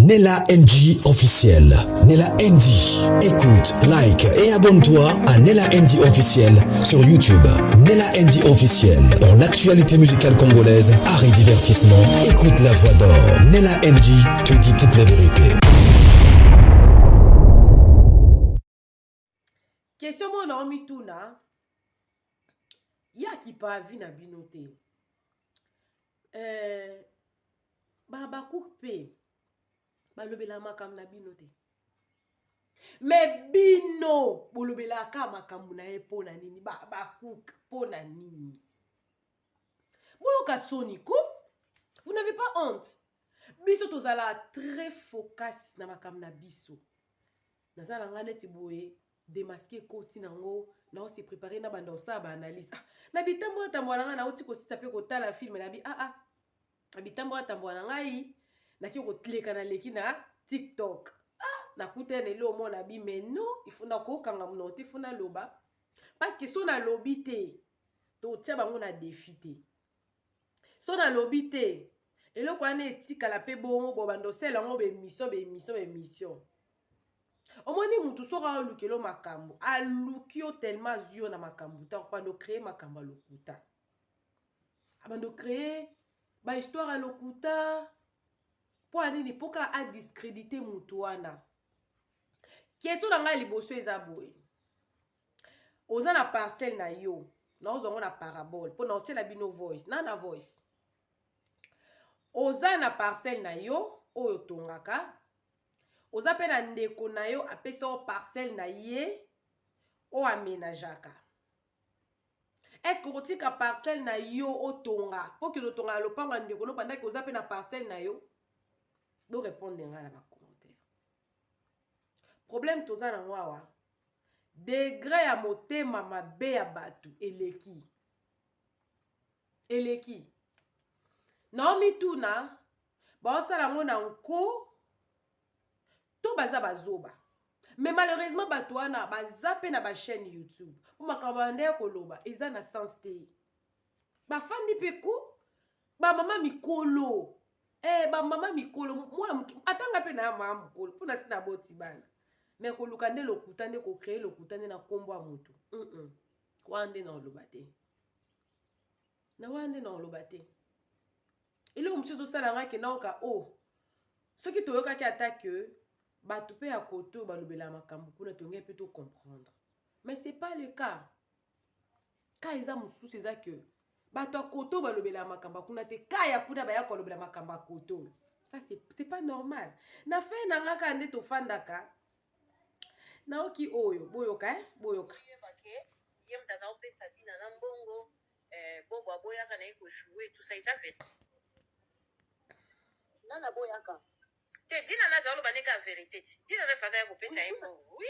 Nella NG officiel. Nella NG. Écoute, like et abonne-toi à Nella NG officiel sur YouTube. Nella NG officiel. Pour l'actualité musicale congolaise, art et divertissement, écoute la voix d'or. Nella NG te dit toute la vérité. Question moko na omituna ye akipa vie na bino te eh, ba Habacuc mpe balobelaka makambo na bino te, me bino bolobelaka makambo na ye mpo na nini? Habacuc mpo na nini? Boyoka soni ko, vous n'avez pas honte? Biso tozala très focus na makambo na biso. Naza na ngai neti boye, démasqué ekoti nango, nao se préparer na banda osala baanalyse. Ah, na bitambo atambola na ngai, nauti kosisa mpe kotala film na bi. Ah, ah, na bitambo atambola na ngai, naki koleka, naleki na TikTok. Ah, nakutana na eloko moko na bi, mais non, il faut nakokanga monoko te, faut naloba, parce que so nalobi te, totia bango na défi te. So nalobi te, eloko wana etikala mpe bongo. Bobanda osala yango baémission, baémission, baémission. Omoni mutu soki aolukela makambo, aluki yo tellement, azwi yo na makambo te, akobanda ocréer makambo ya lokuta, abanda ocréer bahistoire ya lokuta. Mpo ya nini? Mpo kaka adiscréditer mutu wana. Question na ngai liboso eza boye: oza na parcelle na yo, naozwa yango na parabole mpo na otiela bino voice na voice. Oza na parcelle na yo oyo otongaka, oza mpe na ndeko na yo apesa yo parcelle na ye oyo aménageaka. Est-ce okotika parcelle na yo otonga mpo kende otonga na lopango ya ndeko no, pandaki oza mpe na parcelle na yo? Borépondre ngai na bacommentaire. Problème toza nango awa, degré ya motema mabe ya bato eleki, eleki. Naomituna, baosala yango na nko to baza bazoba? Mais malheureusement, bato wana baza mpe na bachaîne YouTube, mpo makambo ya nde ya koloba eza na sens te. Bafandi mpe ko bamama mikolo, bamama mikolo, mwana atanga mpe na ya mama mokolo mpona si na boti bana, me koluka nde lokuta, nde kocréer lokuta nde na nkombo ya motu. Wana nde na oloba te, na wana nde na oloba te. Eloko mosusu ezosala nga ke naoka o soki toyokaki ata ke bato mpe ya kote oyo balobelaka makambo kuna, tongai mpe tocomprendre, mais c'est pas le cas. Ka eza mosusu, eza ke bato ya kote oyo balobelaka makambo ya kuna te, ka ya kuna baya kolobela makambo ya kote oyo. Ça, c'est pas normal. Na fe na nga kaka nde tofandaka, naoki oyo, boyoka, eh? Boyoka. Ye moto aza kopesa Dina na mbongo, bobo aboyaka na ye kojouer, tout ça eza vérité. Nana aboyaka? Te, Dina na aza oloba ndenge ya vérité ti Dina na efaka ya kopesa ye mbongo. Oui,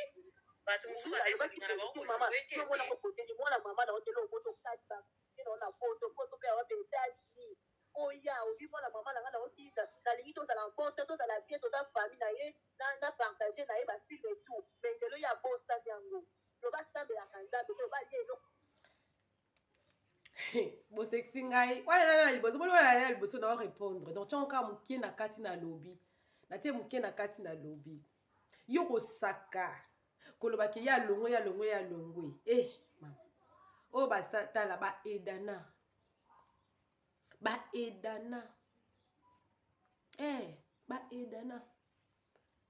bato mosusu bazali kolinga na bango kojouer te. Mwana mama na otele opoto kati na poto poto mpe awa mpe États-Unis oya obi mwana mama na nga na otinda, nalingi tozala mpoto, tozala bien, toza famille na ye, na partage na ye bafilm et tout, mais lelo ye abosani yango. Loba asambelaka Nzambe te, loba ye eloko. Bosekisi ngai. Wana eza na liboso, boni wana na liboso na orépondre. Donc tiango kaka moke na kati na lobi, natie moke na kati na lobi. Yo kosaka kolobaki ye alongwe, ye alongwe, ye alongwe. Mama oyo basatala baedana, baedana, baedana.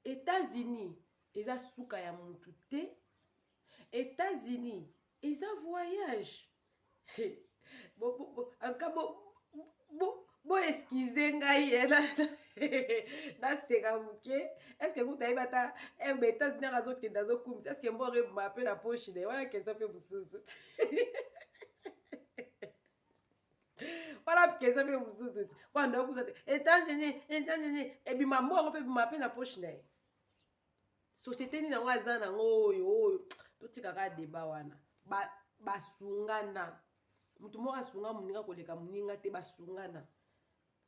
États-Unis eza suka ya mutu te, États-Unis eza voyage. Bo, en tout cas, bo excuse ngai, naseka moke. Est-ce kuta yebi ata ba États-Unis aka azokende, azokumisa, est-ce mbongo ebima mpe na poche na ye? Wana question mpe mosusu, wana question mpe mosusu te. Wana ndakuza te, États-Unis, États-Unis ebima, mbongo mpe ebima mpe na poche na ye. Société nini yango aza nango oyo? Oyo totikaka débat wana. Basungana, motu moko asunga moninga koleka moninga te, basungana.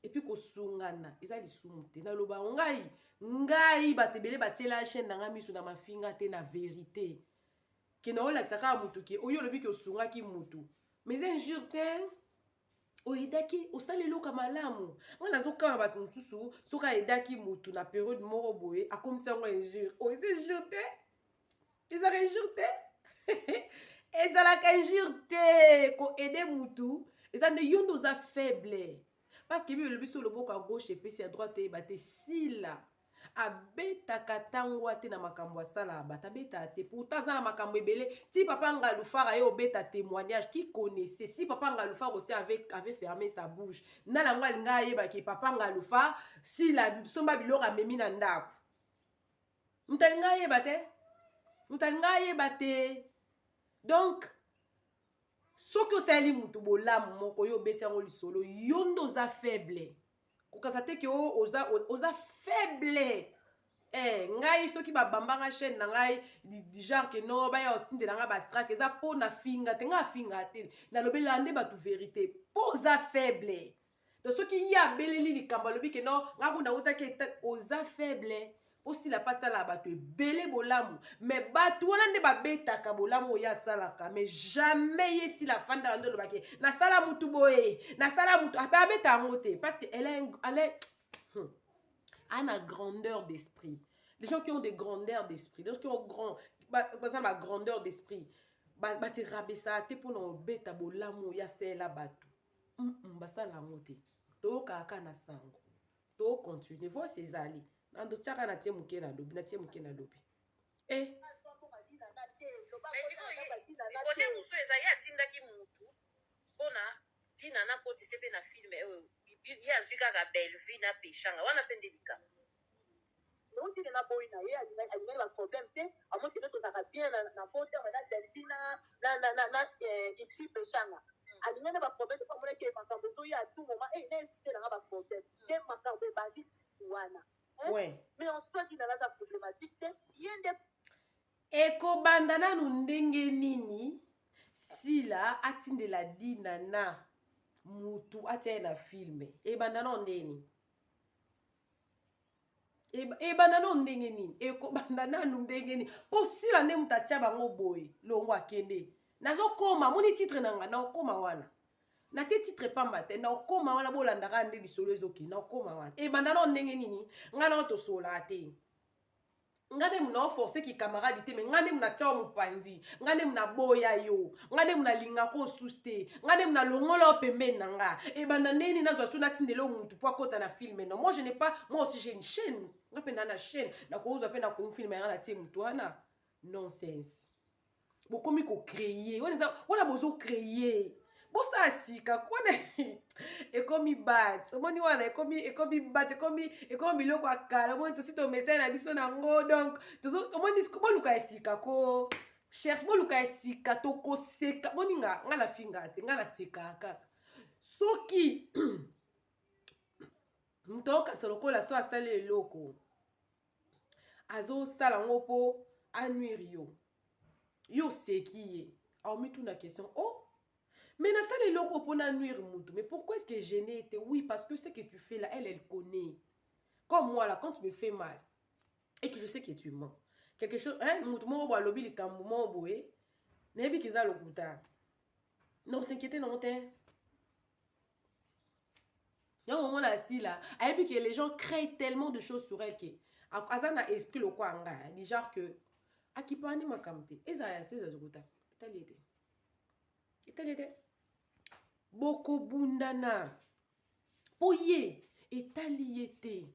Et puis kosungana eza lisumu te. Naloba ngai bato ebele batiela chaîne na ngai miso na mafinga te, na vérité ke naolakisa kaka motu ke oyo olobi ke osungaki motu, mais eza injure te. Oyedaki, osali eloko ya malamu. Ngai nazokanga bato mosusu, soki ayedaki motu na periode moko boye, akomisi yango injure. Oyo eza injure te, ezalaka injure te, ezalaka injure te. Koede mutu eza nde yo nde oza faible, parce que Bible elobi so loboko ya gauche epesi ya droite eyeba te. Sila abetaka ntangwa te na makambo asalaka bato, abetaka te. Pourtant aza na makambo ebele. Ti papa Ngalufar aye obeta témoignage, qui connaissait? Si papa Ngalufar aussi avait fermé sa bouche, nana yango alinga ayebaki papa Ngalufar Sila somba biloko amemi na ndako. Moto alinga ayeba te, moto alinga ayeba te. Donc soki osaleli motu bolamu moko, yo obeti yango lisolo, yo nde oza faible. Kokasa te ke oza faible. Ngai soki babambanga chaîne na ngai du genre ke no baya otindela ngai bastrake, eza mpo na finga te. Ngai afinga te, nalobelaka nde bato vérité, mpo oza faible. Donc soki ye abeleli likambo, alobi ke no, ngai kuna utaki, oza faible. Osila mpe asalaka bato ebele bolamu, mais bato wana nde babetaka bolamu oyo asalaka. Mais jamais ye Sila afandaka nde olobaki nasala mutu boye, nasala mutu ape abeta yango te, parce que elle est a na grandeur d'esprit. Les gens qui ont des grandeurs d'esprit, les gens qui ont grand, baza na grandeur d'esprit, base rabesaka te mpona obeta bolamu oyo asalela bato. Basala yango te. Toyokaka kaka na sango. Tocontinue, voice ezali nando tiaka na tie moke na lobi, na tie moke na lobi e. Mais sikoyo kote mosusu eza ye atindaki mutu mpona ntina nakotise mpe na film oyo. Ye azwi kaka Bellevue na Peshanga wana mpe nde likambo. Notine na boyi na ye, alingaki baproblème te. Amoki nde tozalaka bien na bon terme na Bellevue na ipsi Peshanga. Alingaki na baproblème te, amonaki makambo ezoya à tout moment e na évite nanga baproblème te. Makambo ebandi wana. Mais en soi, Dina aza problématique te, ye nde. Ekobanda nanu ndenge nini? Sila atindela Dina na mutu atia ye na film, ebanda nano ndeni? Ebanda nano ndenge nini? Ekobanda nanu ndenge nini? Mpo Sila nde moto atia bango boye. Longo akende, nazokoma moni titre na nga, naokoma wana. Natie titre pamba te, naokoma wana. Bolandaka nde lisolo ezokende, naokoma wana. Ebanda nano ndenge nini? Ngai nao tosolaa te, nga nde muna oforce ki camarade te, mais nga nde muna tia mopanzi, nga nde muna boya yo, nga nde muna lingaka osusu te, nga nde muna longola yo pembeni na nga. Ebanda ndenge nini nazwa so natindela yo mutu mpo akota na film? Non, moi je n'ai pas, moi aussi j'ai une chaîne. Nga mpe na na chaîne, nakozwa mpe na komfilme yanga, natie mutu wana. Nonsense. Bokomi kocréer wana, bozocréer, bosala sika wana ekomi bat. Omoni wana ekomi bat, ekomi biloko ya kala. Omoni, tosi tomesai na biso nango. Donc omoni, boluka ya sika, ko cherche, boluka ya sika. Tokoseka. Boninga nga na finga te, nga nasekaka kaka. Soki moto akokasa lokola so asali eloko, azosala yango mpo anuire yo, yo oseki ye, aomituna question: oh, mais nasala eloko mpona nuire mutu, mais pourquoi est-ce que je n'ai été? Oui, parce que ce que tu fais là, elle, elle connaît. Comme moi là, quand tu me fais mal et que je sais que tu mens quelque chose, hein, mutu moko boye alobi likambo moko boye, nayebi ke eza lokuta, non, s'inquiéter nango te. Yango omona Asila ayebi ke les gens créent tellement de choses sur elle ke aza na esprit lokwa nga, du genre que akipani makambo te. Ezala ya so, eza lokuta, etali ete, etali ete bokobundana mpo ye etali ye te.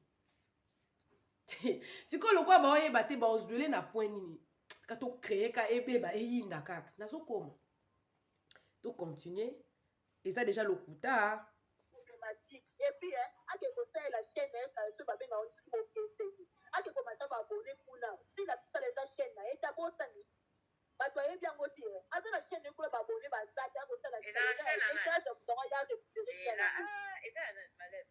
Sikoyo lokola baoyeba te baozwele na point nini, ka tocréer ka ebeba, eyinda kaka. Nazokoma, tocontinue, eza déjà lokuta. Problématique. Et puis ake kosalela chaîne na ye so babengaka bokeseni, ake komata baabonné kuna. Sila tosala eza chaîne na ye ta bosani, bato bayebi yango te. Aza na chaîne kuna, baabonné baza te, akosala ya récupéré chaîne. Eza ya malebe.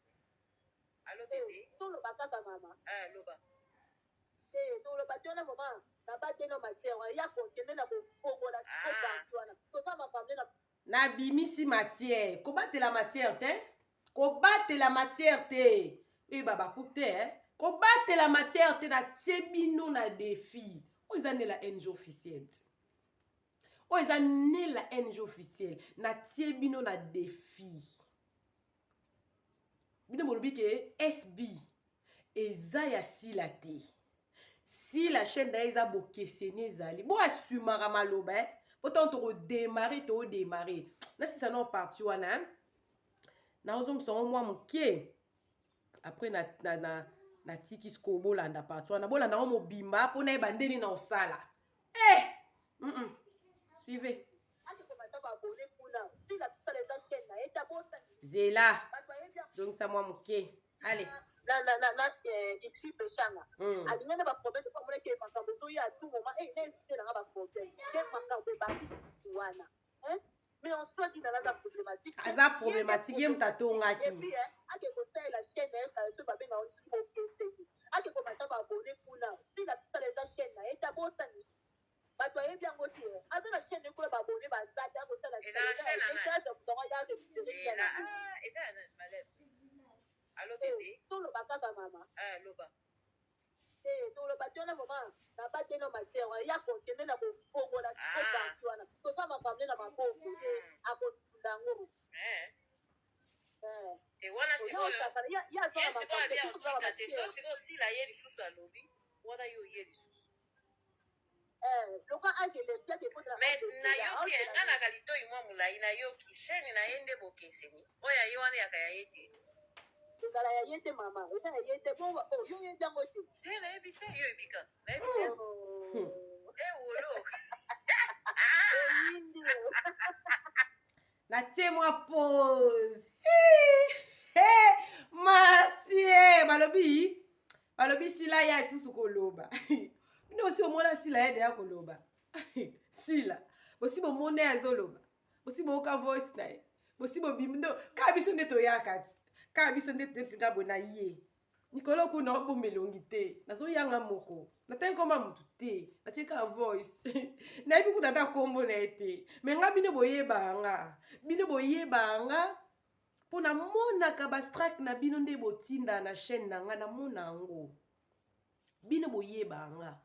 Alo bebe. Toloba kaka mama. Loba. Te, toloba te wana mama, nabateli matière wana ya continue na kofongola siko parti wana toza makambo na Nabimisi matière, kobatela matière te, kobatela matière te, oyeba bakuku te, eh? Kobatela matière te. Natie bino na défi. Oyo eza Nela NG officiel, oyo eza Nela NG officiel. Natie bino na défi. Bino bolobi ke SB eza ya Sila te. Sila chaîne na ye eza bokeseni ezali. Bo assumaka maloba eh. Po ntango toko démarrer to démarrer. Nasisa na partie wana eh. Nazongisa yango mwa moke. Après na na na natiki sikoyo bolanda partie wana. Bolanda yango mobimba mpo nayeba nde nini naosala. Eh! Suivez. Zela. Zongisa mwa moke. Allez. Na na na na ici peshanga alinga na ba problème po amonaki makambo ezoya à tout moment eh na éviter nanga ba problème te makambo ebandi wana hein. Mais en soi dina aza problématique. Aza problématique, ye moto atongaki. Et puis ake kosalela chaîne na ye kala so babenga ngo bokeseni, ake komata ba abonné kuna sila tosala eza chaîne na ye ta bosani bato bayebi yango te, aza na chaîne kuna ba abonné baza te, akosala Eza na chaîne na nani? ya récupéré Zela, ah, eza ya nani malebe? Allo bébé. Toloba kaka mama. Ah, loba. Eh, toloba te wana mama nabate na matière wana ya kokende na kofongola siko parti wana toza makambo na maboko ye akotunda yango. Eh. Eh. Te wana sikoyo Ye aza ye na sikoyo makambo abi te, biso toza na aotika te so matière. sikoyo osila ye lisusu alobi wana yo ye lisusu. Eh, loka age eleki ake ekotela Mais age ezela, nayoki aozela nga naka litoi mwa molai, nayoki chaîne na ye nde bokeseni oyo ya ye wana yaka ya ye te. Ezala ya ye te mama, eza ya ye te bongo oh, yo oyebi yango te. Te, nayebi te, yo oyebika nayebi te. Oh. E wolo. Eyindi. Natie mwa pause. Matie balobi Sila ya lisusu koloba. Bino osi omona Sila ye deya koloba? Sila bosi bomona ye azoloba, bosi boyoka voice na ye, bosi bobimi ndo kaka biso nde toyaka ti kaka biso nde neti nga boye na ye mikolo kuna obomba elongi te, nazoyanga moko natangi komba motu te, natie kaka voice, nayebi kuta ata kombo na ye te. Me nga bino boyeba nga, bino boyeba nga mpo namonaka bastrake na bino nde botinda na chaîne na nga, namona yango. Bino boyeba nga,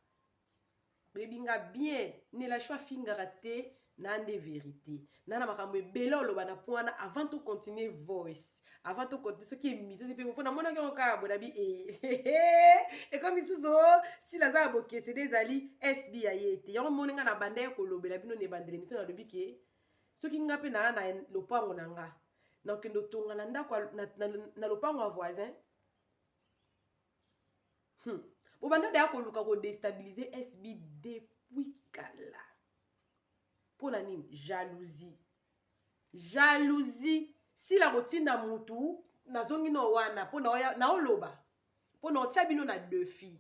boyebi nga bien. Nela Sho afingaka te na nde vérité na makambo ebele oloba na point wana. Avant to continuer voice, avant to continuer soki émission mpe mpo namonaki yango kaka boye nabi ekomi susu sila aza na bokeseni ezali SB ya ye te. Yango moni nga na banda ye kolobela bino na ebandela émission, nalobi ke soki nga mpe naa na lopango na nga, nakokende otonga na ndako na lopango ya voisin. Bobanda deya koluka kodéstabiliser SB depuis kala. Mpo na nini? Jalousie, jalousie. Sila kotinda mutu nazongi no wana mpo naoloba mpo na otia bino na défi.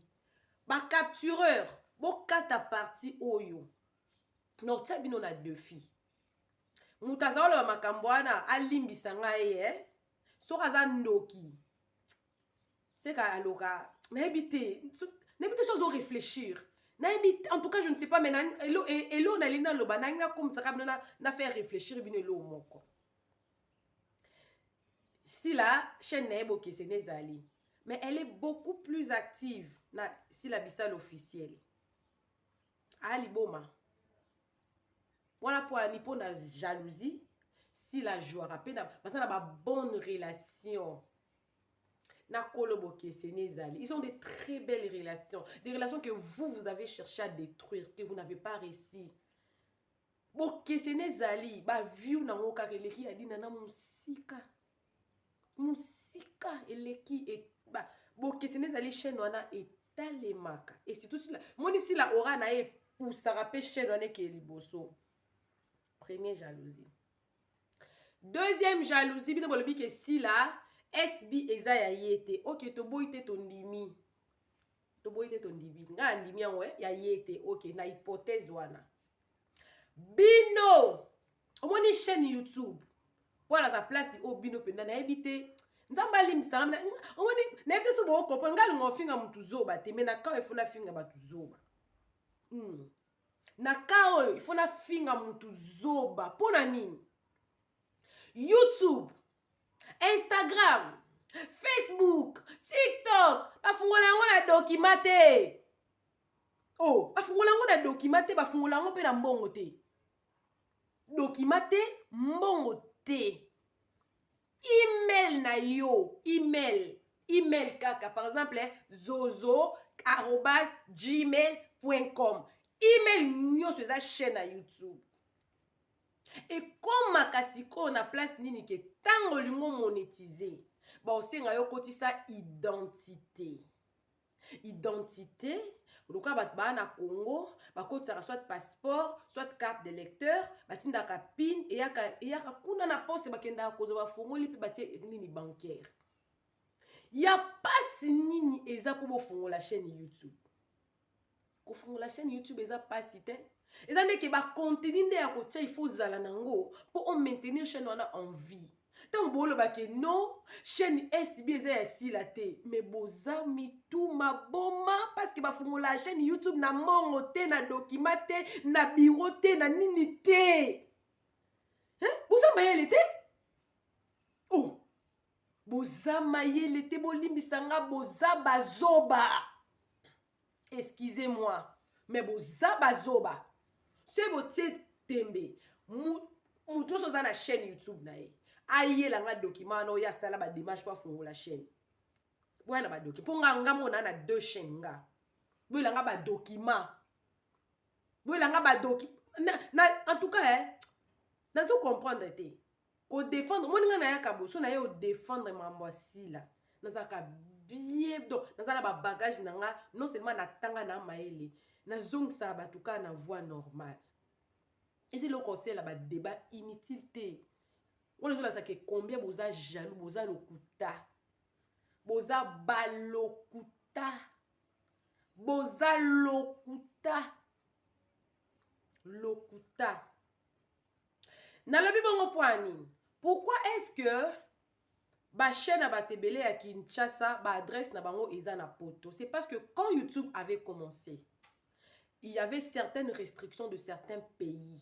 Bacaptureur bokata partie oyo na otia bino na défi. Moto aza oloba makambo wana alimbisa ngai ye eh? Soki aza ndoki seka aloka, nayebi te, nayebi te so azo réfléchir, nayebi. En tout cas je ne sais pas, mais elo nalingi naloba, nalingi nakomisaka bino na faire réfléchir bino elo moko. Sila chaîne na ye bokeseni ezali, mais elle est beaucoup plus active na Sila Bisal officiel. Aliboma wana mpo ani? Mpo na jalousie. Sila jouaka mpe baza na babonne relation na kolo bokeseni ezali. Ils ont de très belles relations, des relations que vous, vous avez cherché à détruire, que vous n'avez pas réussi. Bokeseni ezali baview nango kaka eleki ya dina na mosika, mosika eleki bokeseni ezali chaîne wana etalemaka. Et surtout sila moni sila ora na ye epusaka mpe chaîne wana ekeye liboso. Premier jalousie. Deuxième jalousie, bino bolobi ke sila SB eza ya ye te. Ok, toboyi te, tondimi. Toboyi te, tondimi. Ngai andimi yango ya ye te. Ok, na hypothèse wana bino omoni chaîne YouTube mpo naza place oyo bino mpenza nayebi te. Nzambe alimbisanga, omoni nayebi te so bokocomprendre ngai. Alinga ofinga motu zoba te, mais na ka oyo efo nafinga bato zoba. Na ka oyo ifo nafinga motu zoba. Mpo na nini? YouTube, Instagram, Facebook, TikTok bafungola yango na document te. Oh, bafungola yango na document te, bafungola yango mpe na mbongo te. Document te, mbongo te. email na yo, email, email kaka, par exemple zozo@gmail.com. Email nyonso eza chaîne na YouTube. Ekomaka sikoyo na place nini ke ntango olingi omonétiser, baosenga yo kotisa identité. Identité lokola bato baa na Congo, bakotisaka soit passeport, soit carte de lecteur, batindaka PIN, eyaka, eyaka kuna na poste, bakendaka kozwa, bafongoli mpe batie nini bancaire. Ya pasi nini eza mpo bofongola chaîne YouTube? Kofongola chaîne YouTube eza pasi te. Eza ndeke bacontenu nde ya kotia, il faut ozala nango mpo omaintenir chaîne wana en vie. Ntango bolobake no, chaîne SB eza ya sila te, mais boza mitu maboma, parce que bafungola chaîne YouTube na mbongo te, na document te, na bureau te, na nini te. Boza mayele te. Oh, boza mayele te, bolimbisa nga, boza bazoba. Excusez-moi, mais boza bazoba. Soki botie tembe, mutu nyonso aza na chaîne YouTube na ye, ayela nga document wana oyo asala badémarche mpo afungola chaîne. Boya na badocument, mpo nga, nga mona na deux chaîne. Nga boyela nga badocument, boyela nga badocument na, en tout cas, eh, nazo comprendre te. Kodéfendre, moni nga nayaka boso na ye odéfendre mambo asila, nazalaka bien. Donc naza na babagage na nga, non seulement natanga na mayele, nazongisaka bato kaka na voie normale. Eza eloko osala badébat inutile te. Wana ezolakisaka combien boza jaloux, boza lokuta, boza balokuta, boza lokuta, lokuta. Nalobi bongo mpo ya nini? Pourquoi est-ce que bachaîne ya bato ebele ya Kinshasa, baadresse na bango eza na poto? C'est parce que quand YouTube avait commencé, il y avait certaines restrictions de certains pays,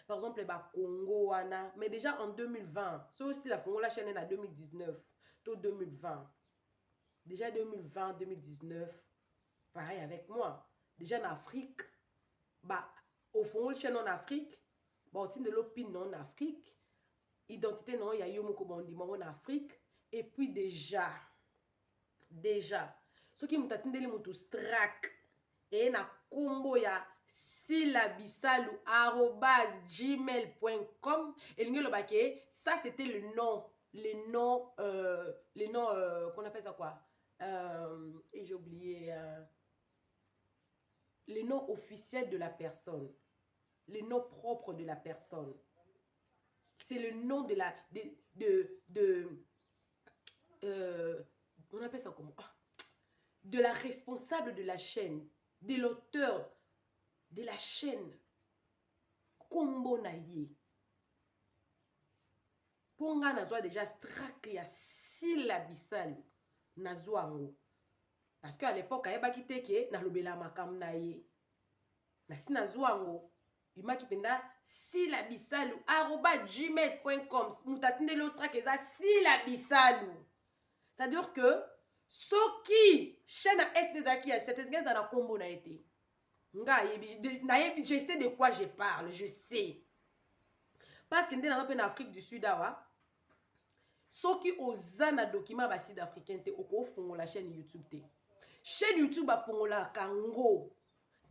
par exemple bacongo wana. Mais déjà en 2020, so aussi la fongola chaîne na 2019 to 2020, déjà 2020, 2019, pareil avec moi. Déjà en Afrique, ba ofongoli chaîne en Afrique, baotindela PIN na en Afrique, identité na ya yo moko, bandima ngo na Afrique. Et puis déjà soki moto atindeli moto strike, eye na nkombo ya silabisalu@gmail.com, elingi eloba ke ça, c'était le nom, le nom, le nom, qu'on appelle ça quoi, et j'ai oublié, le nom officiel de la personne, le nom propre de la personne. C'est le nom de la de, on appelle ça comment, ah, de la responsable de la chaîne, de l'auteur de la chaîne, kombo na ye. Mpo nga nazwa déjà strike ya Sila Bisalu, nazwa yango parce que à l'époque ayebaki te ke nalobela makambo na ye. Nasi nazwa yango, bimaki mpenza silabisalu@gmail.com. Moto atindeli yo strike eza Sila Bisalu. C'est-à-dire que soki chaîne ya SP ezalaki ya sete, ezinga eza na nkombo na ye te. Nga ayebi, nayebi, je sais de quoi je parle, je sais, parce que nde naza mpe na Afrique du Sud awa. Soki oza na document ya basud africain te, okofungola chaîne YouTube te. Chaîne YouTube bafungolaka ngo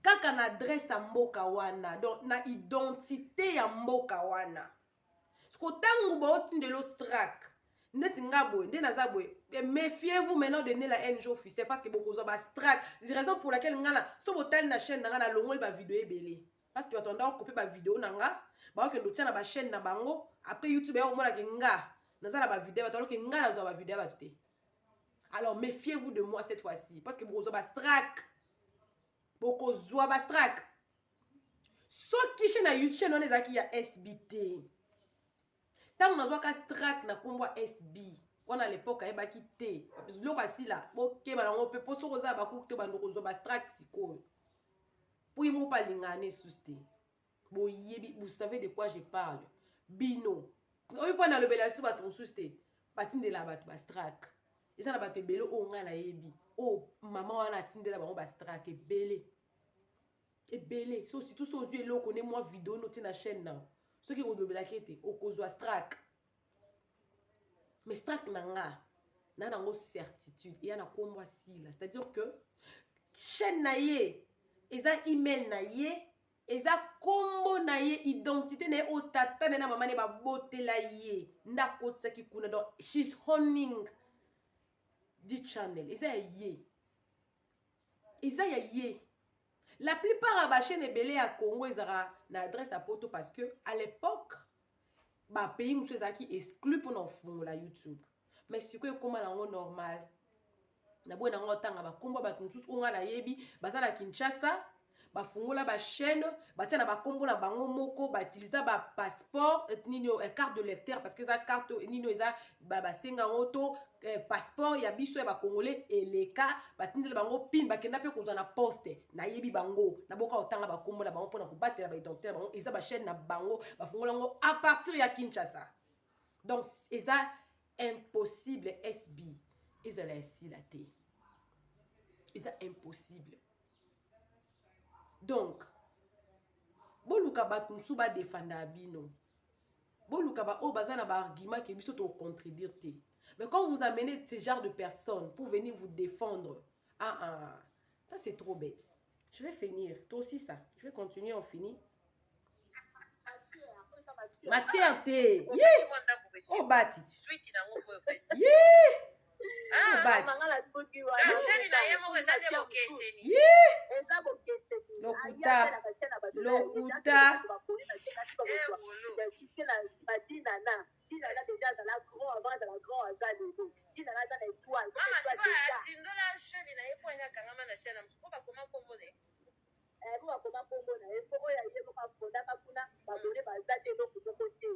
kaka na adresse ya mboka wana, donc na identité ya mboka wana. Siko ntango baotindela strike, neti nga boye, nde naza boye, méfiez-vous maintenant de Nela NG officiel, parce que bokozwa bastrike. Raison pour laquelle nga na so botali na chaîne na nga, nalongoli bavideo ebele, parce que bato banda kocopier bavideo na nga, baokende otia na bachaîne na bango. Après, YouTube ya komonaki nga naza na bavideo bato, aloke nga nazwa bavideo ya bato te. Alors méfiez-vous de moi cette fois-ci, parce que bokozwa bastrike, bokozwa bastrike. Soki chaîne ya chaîne wana ezalaki ya SB te, ntango nazwaka strike na nkombo ya SB wana, à l'époque ayebaki te biloko asila. Bokeba nango mpe, mpo soki oza na bakuku te, bando kozwa bastrike sikoyo, mpo ye moko mpe alingaka na esusu te. Boyebi, vous savez de quoi je parle. Bino oyo mpo nalobela lisusu bato mosusu te, batindela bato bastrike. Eza na bato ebele oyo ngai nayebi, oyo mama wana atindela bango bastrike ebele ebele. So surtout so ozwi eloko nde mwa video notie na chaîne na, soki olobelaki ete okozwa strike. Mais strike na nga na nango certitude eya na nkombo ya Sila, c'est-à-dire que chaîne na ye eza email na ye, eza nkombo na ye, identité na ye oyo tata na ye na mama na ye babotela ye nde akotisaki kuna. Donc she's owning the channel, eza ya ye, eza ya ye. La plupart ya bachaîne ebele ya Congo ezalaka na adresse ya poto, parce que à l'époque bapays mosusu ezalaki exclu mpona kofungola YouTube. Mais sikoyo ekóma nango normal. Naboyi nango otanga bakombo ya bato mosusu oyo ngai nayebi baza na Kinshasa, bafungola bachaîne, batia na bakombo na bango moko, bautiliza bapasseport nini, carte de lecteur, parce que eza carte nini eza basenga yango to passeport ya biso ya bacongolais eleka, batindela bango pin, bakenda mpe kozwa na poste. Nayebi bango, naboka kotanga bakombo na bango mpona kobatela baidentité na bango. Eza bachaîne na bango, bafungola yango à partir ya Kinshasa. Donc eza impossible SB ezala ya Sila te, eza impossible. Donc boluka bato mosusu badefanda bino, boluka baoyo baza na baargument ke biso tokontredire te. Mais quand vous amenez ce genre de personnes pour venir vous défendre, ah ah, ça c'est trop bête. Je vais finir toi aussi ça, je vais continuer, on finit matière te ye obatiti ye. Lokuta, lokuta. Mama sikoyo asindola chaîne na ye mpo ani akangama na chaîne na mosusu mpo bakoma nkombo na ye. Po bakoma nkombo na ye, po oyo aye moko afondaka kuna, babone baza te, eloko moko te.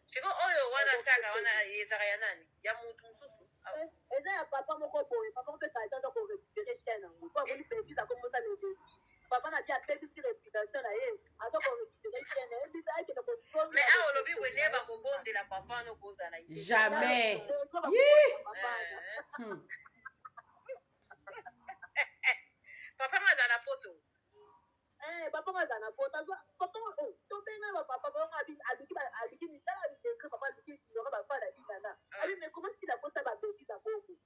Siko oyo wana saka wana ezalaka ya nani? Ya mutu mosusu? Eza ya papa moko boye. Papa mpe kaka aza korécupérer chaîne yango, po amoni bêtise akomosala ebeti. Papa na ti apebisi réputation na ye, aza korécupérer chaîne ye, biso akende. Mais awa olobi boye nde bakobondela papa wana, okozala na idée. Jamais. Papa ngo azala na poto. Papa ngo aza na poto. Papa tobenga bapapa bango, aluki misala aludekre. Papa aluki ignorer bafana dinana abi, mais comment sila kosa babêtise bongo?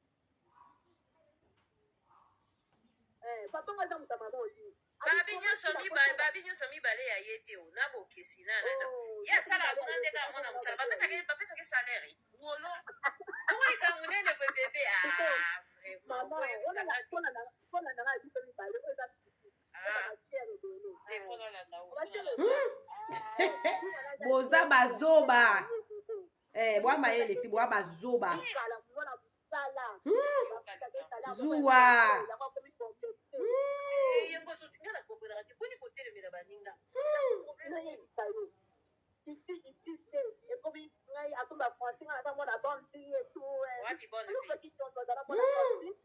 Papa ngo aza moto ya mama Olive. Babi nyonso mibale ya ye te o na bokesi na ye asalaka kuna nde kaka mwana mosala, bapesaki salaire wolo okolika monene boye bebe. Ah, vraiment. Mpona nanga biso mibale oyo eza matière ebele. Telefone olanda. Boza bazoba, bwa mayele te, bwa bazoba. Zuwa. Nga na komprenaka te boni kotelemela baninga. Ici te ekomi ngai akomba français, ngai naza mwana bonne vie et tout. Wapi bonne vie?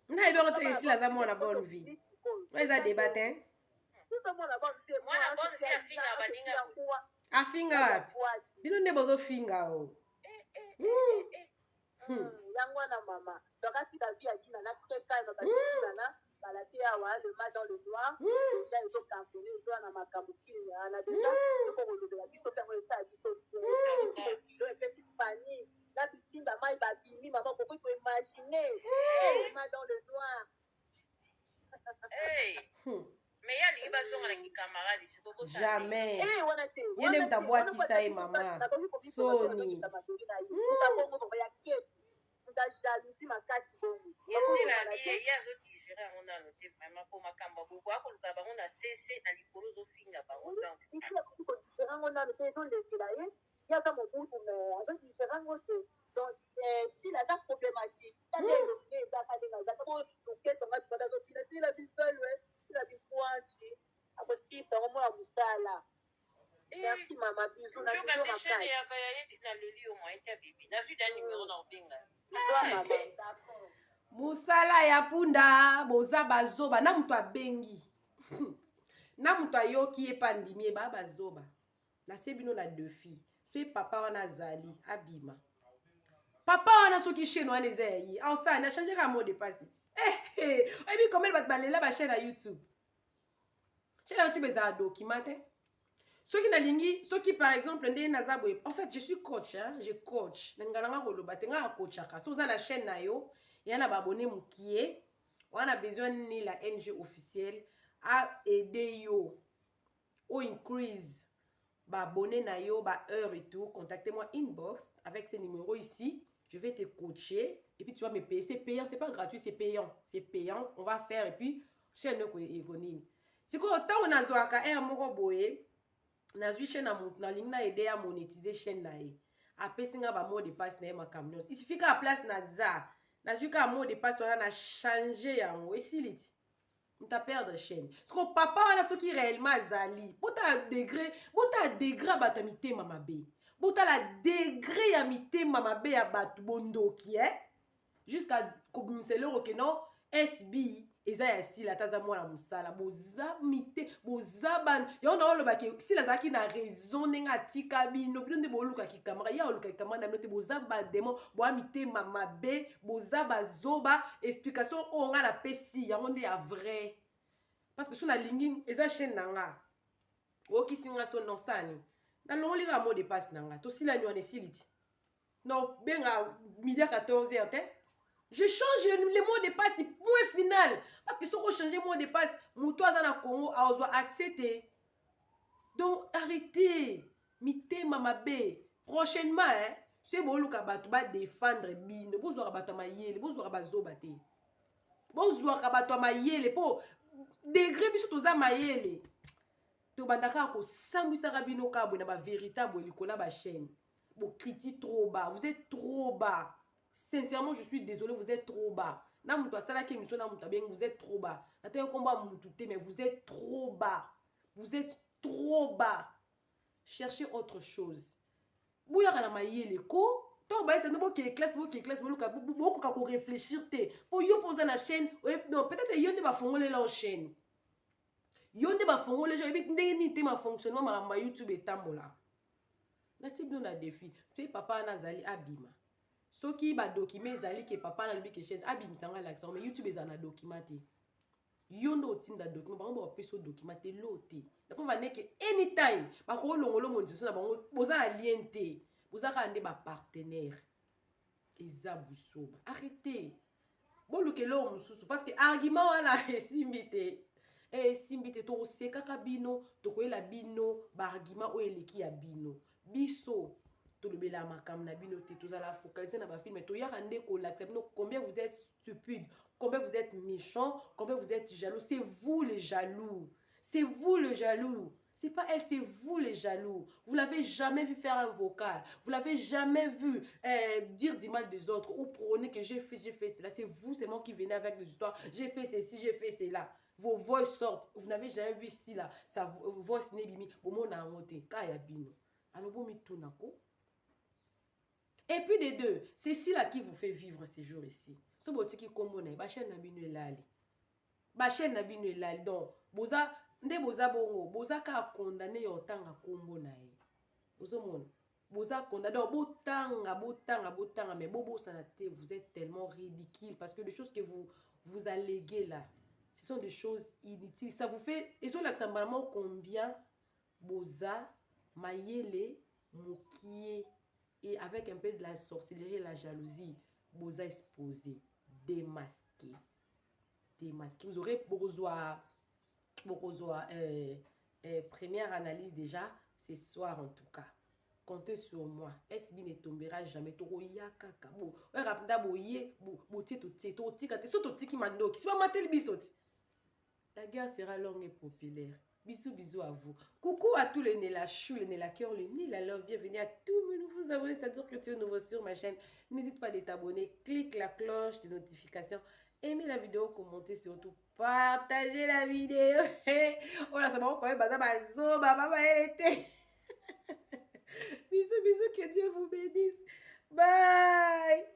Nayebi yango te. Esila aza mwana bonne vie, oyo eza débat te. Mwana bonne vie afinga baninga. Afinga wapi? Bino nde bozofinga o. Yango wana mama, donc asika vie ya Dina na très calme, batinana bala te awa, le mal dans le noir déjà ezocartonner, ezoya na makambo kini wana déjà toko kolobela biso mpe yango esala biso bien, epesi fani na bisimba mai babimi. Mama, okoki koimaginer le mal dans le noir. Mais ye alingi bazonga na kikamarade siko. Jamais. Wana te. Ye nde moto abwakisa ye, mama. Soni. Muta jalousie makasi bongo. Esila ye azodigérer yango nano te vraiment, mpo makambo ya boye akoluka bango na cc na likolo, ozofinga bango donc. Isi akoki kodigérer yango nano te, ezolekela ye. Ye aza mobutu mais azodigérer yango te. Donc style aza problématique, tata elongi ezaka ndenge azaka bo loketo. Nga tibanda azobina tila bisalwe tila bikwanci, akosilisa yango mwana mosala. Merci mama, bisous na nzoka biso. Nde chaîne Makasi. Yaka ya ye naleli yo moyen te bebi, nazwi da numéro na obenga. Bisous mama, d'accord. Mosala ya punda, boza bazoba. Na moto abengi na moto ayoki ye mpe andimi ye, baa bazoba. Natie bino na défi, soki papa wana azali, abima papa wana. Soki chaîne wana eza ya ye, aosala na change kaka mot de passe. Oyebi combien bato balela bachaîne ya YouTube? Chaîne ya YouTube ezala document te. Soki nalingi, soki par exemple ndenge naza boye, en fait je suis coach, hein, je coach. Nalinga nanga koloba te, nga nacoachaka. So oza na chaîne na yo ya na baabonné mokie wana, besoin nini la NG officielle a aide yo o increase baabonné na yo, ba heure et tout, contactez-moi inbox avec ce numéro ici. Je vais te coacher et puis tu vas me payer. C'est payant, c'est pas gratuit, c'est payant, c'est payant. On va faire et puis chaîne ekonini. Sikoyo ntango nazwaka heure moko boye, nazwi chaîne ya motu, nalingi na aide ya monétiser chaîne na ye, apesi nga bamot de passe na ye, makambo nyonso. Il suffit kaka place naza, nazwi kaka mot de passe wana, na change yango, esili ti moto aperdre chaîne. Siko papa wana, soki réellement azali, botala degré, botala degré ya bato ya mitema mabe, botala degré ya mitema mabe ya bato bondoki, eh? Jusqu'à kobimisa eloko ke non, SB eza ya Sila, ata aza mwana mosala. Boza mite, boza bana yango. Na olobaki Sila azalaki na raison ndenge atika bino. Bino nde bolukaki kamara, ye olukaki kamara na bino te. Boza badémon, boya mitema mabe, boza bazoba. Explication oyo ngai napesi yango nde ya vrai, parce que so nalingi, eza chaîne na nga, okisi nga so nosani, nalongoli kaka mot de passe na nga, tosilani wana, esili ti. Non, benga midi à 14 heures te, je change le mot de passe, point final. Parce que soki ochange mot de passe, moto aza na Congo azwa accès te. Donc arrêtez mitema mabe. Prochainement, hein, soki boluka bato badéfendre bino, bozwaka bato ya mayele, bozwaka bazoba te, bozwaka bato ya mayele. Mpo degré biso toza mayele, tobanda kaka kosambwisaka bino kaka boye na bavéritable likolo ya bachaîne. Bocritique trop bas, vous êtes trop bas. Sincèrement, je suis désolé, vous êtes trop bas. Na moto asalaki émission, na moto abengi, vous êtes trop bas. Natangi nkombo ya motu te, mais vous êtes trop bas, vous êtes trop bas. Cherchez autre chose, boyaka na mayele ko. Ntango bayesa no, bokee classe, bokee classe, boluka bokoka koréfléchir te. Mpo yo mpo oza na chaîne, non, peut-être yo nde bafongolela o chaîne, yo nde bafongolela, oyebi ndenge nini te mafonctionnement makambo ya YouTube etambolaka. Natie bino na défi. Soki papa wana azali, abima. Soki badocument ezali ke papa wana alobi ke chaise, abimisa ngo, alakisa ngo. Mais YouTube ezala na document te. Yo nde otinda document, bango bapesa yo document te, lo te. Na mpo vaneke anytime bakolongola monétisation na bango. Boza na lien te, boza kaka nde bapartenaire. Eza busoba. Arrêtez, boluka eloko mosusu, parce que argument wana esimbi te, esimbi te. Tokosekaka bino, tokoyela bino baargument oyo eleki ya bino. Biso tolobela makambo na bino te, tozala focalisé na bafilm. Toyaka nde kolakisa bino combien vous êtes stupide, combien vous êtes méchant, combien vous êtes jaloux. C'est vous les jaloux, c'est vous le jaloux. C'est pas elle, c'est vous les jaloux. Vous l'avez jamais vu faire un vocal. Vous l'avez jamais vu dire du mal des autres ou prôner que j'ai fait cela. C'est vous seulement qui venez avec des histoires. J'ai fait ceci, j'ai fait cela. Vos voix sortent. Vous n'avez jamais vu ici là. Sa voice n'est bimi. Bomona yango te. Kaya bino. Alors bomi tunako. Et puis de deux, c'est Sila qui vous fait vivre ces jours ici. So botiki kombo na ye, ba chaîne na bino elali. Ba chaîne na bino elali. Donc, boza nde boza bongo, boza kaka condamné ya otanga kombo na ye. Ozomona, boza condamné. Donc botanga, botanga, botanga, mais bobosana te, vous êtes tellement ridicule, parce que les choses que vous vous alléguez là, ce sont des choses inutiles. Ça vous fait, ezolakisa mbala moko combien boza mayele mokie. Et avec un peu de la sorcellerie et la jalousie, boza exposé, démasqué, démasqué. Vous aurez bokozwa, bokozwa première analyse déjà ce soir. En tout cas, comptez sur moi, SB ne tombera jamais. Tokoya kaka bo oyaka mpenza boye, botie, totie, tokotika te. So totiki mandoki, si bamateli biso ti, la guerre sera longue et populaire. Bisous, bisous à vous. Coucou à tous les Nela Chou, les Nela Cœur, les Nela Love. Bienvenue à tous mes nouveaux abonnés. C'est-à-dire que tu es nouveau sur ma chaîne. N'hésite pas de t'abonner. Clique la cloche de notification. Aimez la vidéo, commentez surtout. Partagez la vidéo. Oh là, ça va quand même. Baza bazo, baba, elle était. Bisous, bisous. Que Dieu vous bénisse. Bye.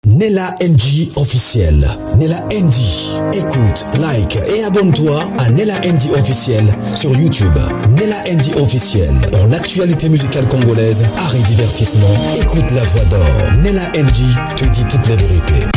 Nella NG officiel. Nella NG. Écoute, like et abonne-toi à Nella NG officiel sur YouTube. Nella NG officiel. Pour l'actualité musicale congolaise, art et divertissement, écoute la voix d'or. Nella NG te dit toute la vérité.